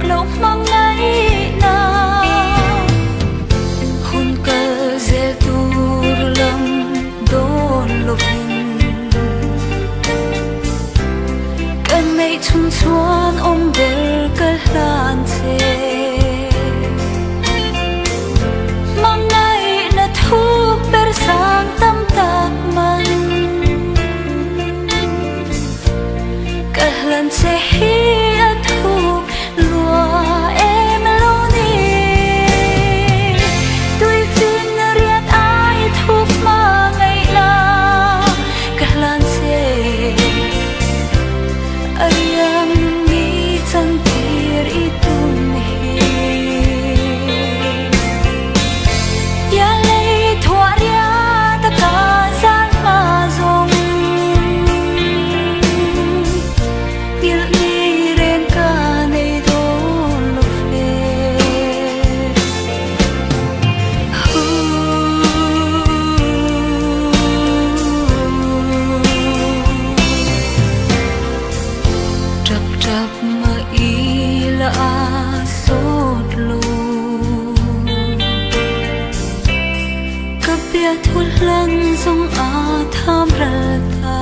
Loh hmangaihna hun kal zel tur lam dawn lovin ka neih chhun chuan awm ber ka hlan che. Hmangaihna thuk ber sang tam tak man ka hlan che hi a thuk lua em lo ni. Tuifin riat ai thuk hmangaihna ka hlan che. A riang mi chantir i tum hi. Ya lei thuah riat a ka zal hma zawng. Nghilh ni reng ka nei dawn lo ve. Tap tap mah ila a sawt lo. Ka biathu hlan zawng a tham ral ta.